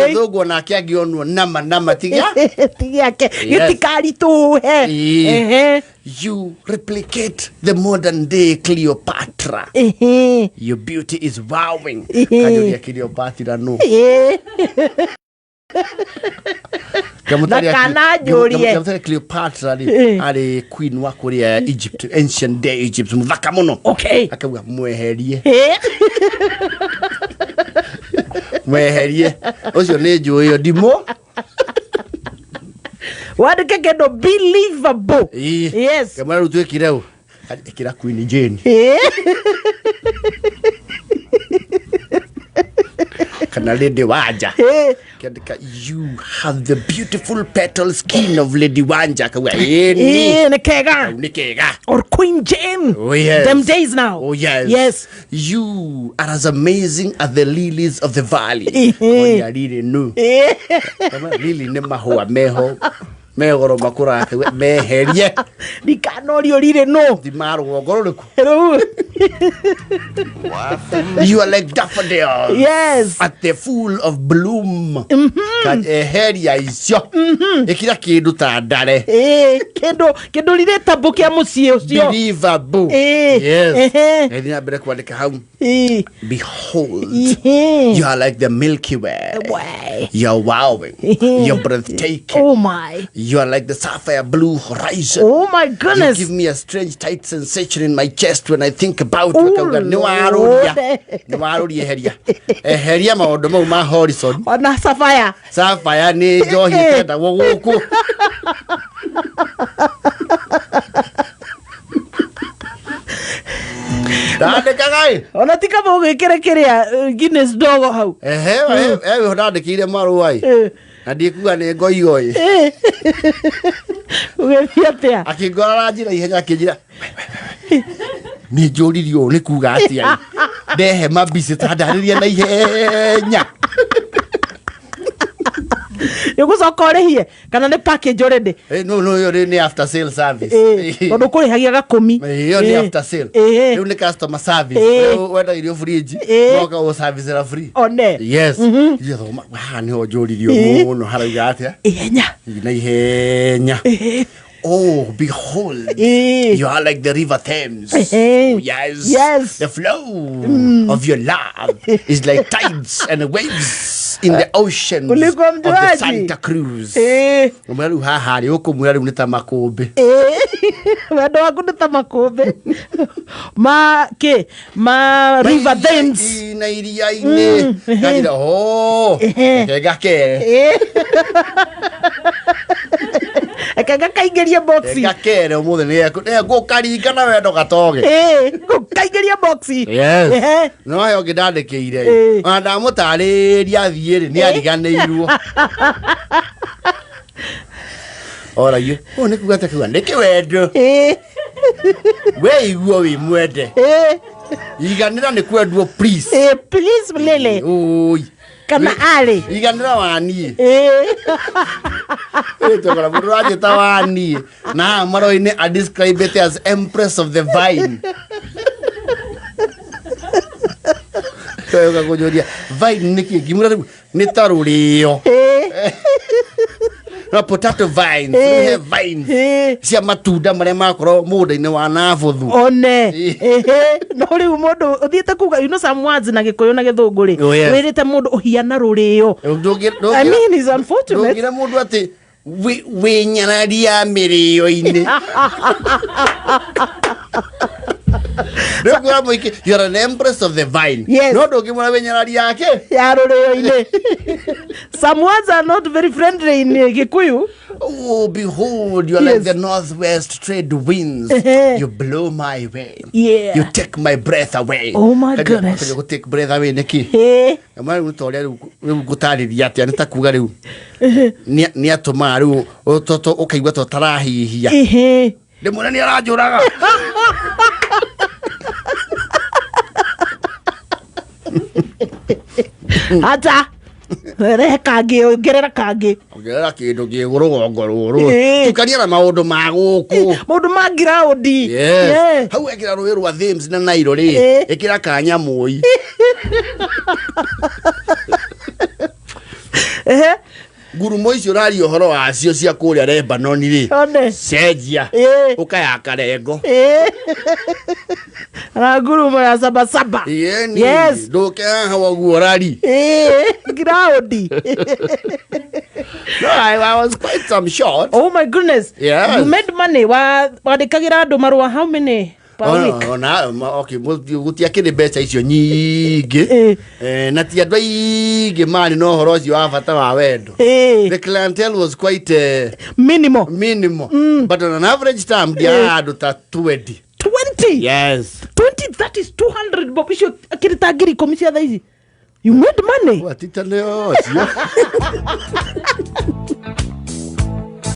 Gĩthũngũ onake angĩonwo nama nama tiga. Ti gĩake. Yes. Gĩtikaritũhe. Ĩĩ. Ehe. You replicate the modern day Cleopatra. Ehe. Your beauty is wowing. Ehe. Kanjũria Cleopatra no. Ĩĩ. Ngamũtarĩ Na kana anjũrie. Ngamũtarĩ Cleopatra rĩ Eh. arĩ queen wa kũrĩa Egypt, ancient day Egypt, mũthaka mũno. Okay. Akauga mweherie. Ĩĩ. Mweherie. Ũcio nĩ njũĩ ĩyo ndimũ. Wandĩke kĩndũ believable. Ĩĩ. Yes. Ngamwĩra rĩu twĩkire ũ. Ĩkĩra Queen Jane. Ĩĩ. Kana Lady Wanja. Ĩĩ. Kĩandĩka you have the beautiful petal skin of Lady Wanja. Akauga ĩĩ nĩ. Ĩĩ, nĩ kega. Kau nĩ kega. Or Queen Jane. Oh, yes. Them days now. Oh yes. Yes. You are as amazing as the lilies of the valley. Ehe. Konya lili nu. Ĩĩ. Kama lili nĩ mahũa meho megoro makũraga akauga, meherie Ndikanorio rire no. thima rũgongo rũrĩkũ. Rĩu. You are like daffodils. Yes. At the full of bloom. Ka eheria icio. Ĩkĩra kĩndũ ta ndare. Ĩĩ, kĩndũ kĩndũ relatable kĩa mũciĩ ũcio. Believable. Ĩĩ. Yes. Ehe. Ngathiĩ na mbere kwandĩka hau. Ĩĩ. Behold. Ehe. You are like the Milky Way. Way. You're wowing. You're breathtaking. Oh my. You are like the sapphire blue horizon. Oh my You goodness. give me a strange tight sensation in my chest when I think about Oh, you. Akauga, nĩ warũria. Lord. Nĩ warũria eheria. Eheria maũndũ mau ma horizon. Ona sapphire. Sapphire nĩ njohi ĩtendagwo gũkũ. Ndandĩkaga ĩ. Ona ti kaba ũgĩkĩre kĩrĩa Guinness ndogo hau. Ehe, ewe ndandĩkĩire marũa ĩ. Eh. Na ndikuga nĩ ngoiyo ĩ. Eh. Ũgĩthiĩ atĩa? Akĩngora na njĩra ihenya akĩnjĩra nĩ njũririo ũũ nĩ kuga atĩa ĩ? Ndehe mabicĩ ta ndarĩria na ihenya. Nĩ ũgũcoka ũrĩhie kana nĩ package already? Eh, no no ĩyo nĩ after sale service. Eh, tondũ kũrĩhagia gakũmi. Ĩyo nĩ Eh. after sale. Eh. Rĩu nĩ customer service. Eh. Rĩu wenda irio fridge, Eh. moka ũ service free. One. Yes. Ithuĩ thoma haha nĩho njũririo mũno harauga atĩa? Ihenya. Na ihenya. Eh. Oh, behold, Eh. you are like the river Thames. Eh. Oh, yes. Yes. The flow of your love is like tides and waves in the oceans Ulikuwa of the mjuaji. Santa Cruz. Eh. Ũmwe rĩu haha rĩ ũkũmwĩra rĩu nĩ ta makũmbĩ. Eh. Wendo waku nĩ ta makũmbĩ ma kĩ ma river Thames. Ĩ, na iria-inĩ. Nganjĩra, oh, Ehe. reke ngakere. Eh. Reke ngakaingĩrie boxi. Ngakere ũmũthĩ nĩ ngũkaringa na wendo gatoge. Eh, ngũkaingĩria boxi. Yes. Ehe. No he ũngĩ ndandĩkĩire. Ĩ. Ona ndamũtarĩria athiĩ rĩ, nĩ ariganĩirwo. Oragio, ũũ nĩ kuga atĩa kuga nĩ kĩwendo. Eh, We iguo wĩ mwende. eh, Iganĩra nĩ kwendwo please. eh, please Lele Ũi. kana arĩ. Iganĩra waniĩ. Eh. Tokora mũndũ ũranjĩta waniĩ. Na haha marũa-inĩ a describe it as empress of the vine. Ũka kũnjũria vine nĩ kĩ? Ngĩmwĩra rĩu nĩ ta rũrĩo. Eh. Na potato vines, Eh. he vines Eh. cia matunda marĩa makorwo mũgũnda-inĩ wa Nabothu. One. Eh. Ehe. No rĩu mũndũ ũthiĩte kuga you know some words na gĩkũyũ na gĩthũngũ rĩ. Oh, yes. Wĩrĩte mũndũ ũhiana rũrĩo. I mean it's unfortunate. Ndũngĩra mũndũ atĩ wĩ nyarari ya mĩrĩo-inĩ. Rĩu kwĩra mũingĩ, you are an empress of the vine. Yes. No ndũngĩmwĩra wĩ nyarari yake. Ya rũrĩo-inĩ. Some words are not very friendly in Gĩkũyũ. Oh, behold, you are like Yes. the northwest trade winds. Ehe. You blow my way. Yeah. You take my breath away. Oh my Kaja- goodness. kaja gũ take breath away nĩkĩ? Eh. Kamara rĩu ta ũrĩa rĩu ngũtarĩria atĩa nĩ ta kuga rĩu nĩ atũmaga rĩu ũkaigua ta ũtarahihia. Ehe. Ndĩmwĩre nĩ aranjũraga. Ata. Rehe kangĩ, ongerera kangĩ. Ongerera kĩndũ kĩ rũgongo rũrũ. Ĩĩ. Tukania na maũndũ ma gũkũ. Maũndũ ma ngiraũndi. Yes. Yeah. Hau ekĩra rũĩ rwa Thames na Nile rĩ, Ĩĩ. ĩkĩra kanyamũi. Ngurumo icio ũraria ũhoro wacio cia kũrĩa Lebanon rĩ, One. cenjia ũkaya karengo. Na ngurumo ya sabasaba. Ĩni, ndũke haha ũguo ũrari. Ground. No, I was quite some short. Oh my goodness. Yes. You made money. Wa wandĩkagĩra andũ marũa how many per week? Ona okay, gũtiakĩrĩ mbeca icio nyingĩ. Na ti andũ aingĩ marĩ na ũhoro ũcio wa bata wa wendo. The clientele was quite Minimal. minimal, but on an average time ndiaga andũ ta 20. 20. Yes. 20, that is 200 bob. Icio akĩrĩ ta 10,000 cia thaa ici. You made money. Watita nĩ ũcio.